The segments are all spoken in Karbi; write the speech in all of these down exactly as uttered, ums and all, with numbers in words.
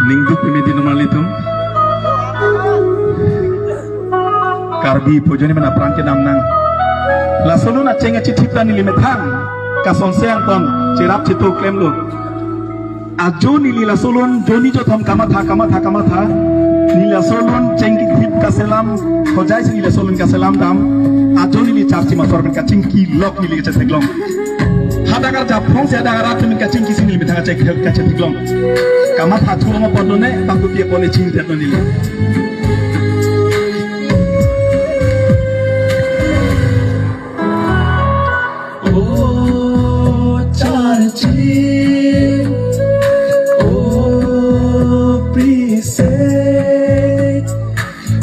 Ningduk pimi di nomar litum. Karbi pu ajoine mena apran kedam nang. Laso alun acheng achithip ta neli methang kasonse angton cherap cheto klemlo. Ajo neli laso alun joni jothom kamatha, kamatha, kamatha. Neli laso alun cheng kithip kaselam, hojai si neli laso alun kaselam dam. Ajo neli charchi masor pen kachingki lok neli kachetheklong. Hadak arjap phongsi hadak arat pen kachingki si neli methang kachethek, kachetheklong. Kamatha thu ong apot lone, bangkupi apot le chingthetlo neli. O charchi, o pise,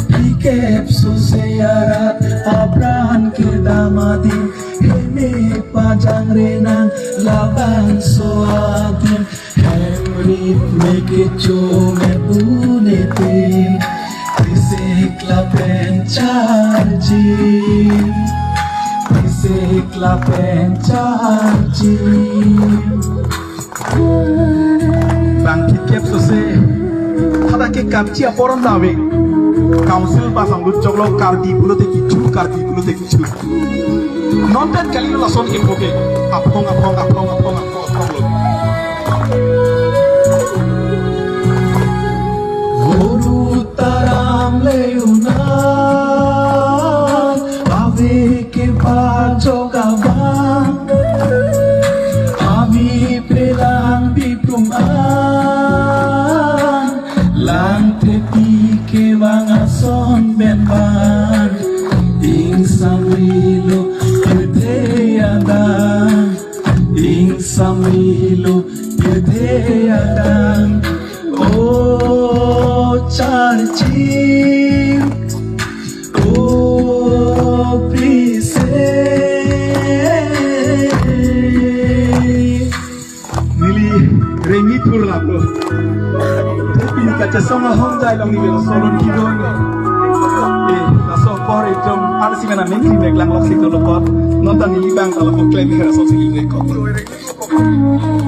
pikep sose arat apran kedam adim, heme pajangre nang labangso adim. Hem rit me kecho me pune tin, pisik lapen charchi, pisik lapen charchi. Bang kikep sose, hadak ke kamchi aporom dave. Council bus anglut choklo, Karbi pulote kichu, Karbi pulote kichu. Non pen kalilo lason ke phoke. Aphong, aphong, aphong, aphong, aphong, aphong lo. Guru taram le unan, ave ke pachok abang. Avi pelang biprung an, lang thepi kevang ason pen van. Ingsamrilo pirthe adang, ingsamrilo pirthe adang. O charchi, o pise. Neli rengni thur laplo. Pini kachesong ahongjai along neli laso alun kidon. Eh, laso apor itum arsi mena mengkri meklang loksi dolo apot. Non ta neli bang ta lapu klem hera sosi neli rekok.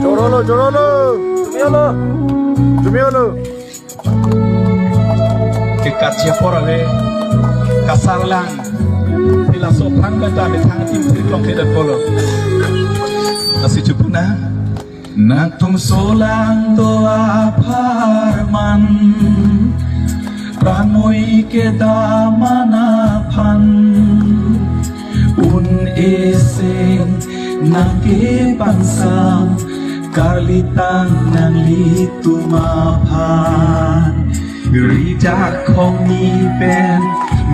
Chorolo, chorolo. Jumiolo. Jumiolo. Ke karchi apor ave, kasarlang. Pila so aphrang kata methang adim thirklong thedet polo. Lasi chupuna. Nangtum solang do apharman, pranoi kedam aphan. Un-e seng nangkepangsam, karlitang nanglitum aphan. Rijak khongni pen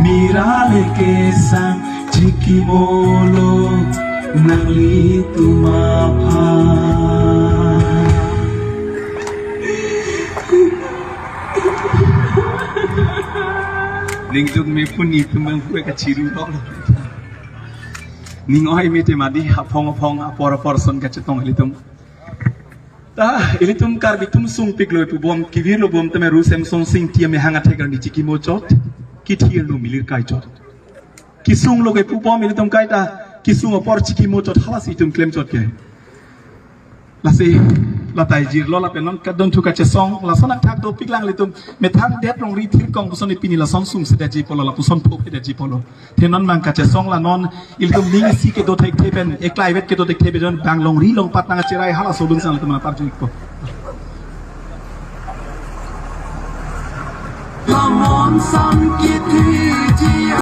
mira le kesang, chikimolo nanglitum aphan. Ningduk me puni tumang pue kachiru lo. Ning oi me te madi aphong aphong apor apor ason kachetong ilitum. Ta, ilitum Karbi atum sungpiklo pubom, kivirlo bom tame Ru Semson Sing Ingti amehang athek arni chikimochot, kithirlo milir kaichot. Kisunglo ke pubom ilitum kaita, kisung apor chikimochot halasi itum klemchot ke. Lasi, latai jirlo lapen non kadon thu kachesong, lason athak dopiklang ilitum, methang det longri thirkong puson pini lason sungsedetji polo, lapuson thopedetji polo. Te non mang kachesong la non, ilitum ning isi kedo thekthe pen, eklaivet kedo thekthe pen, bang longri longpat nangcherai halaso alun sang ilitum nangparju ikpo. Lamon san kithi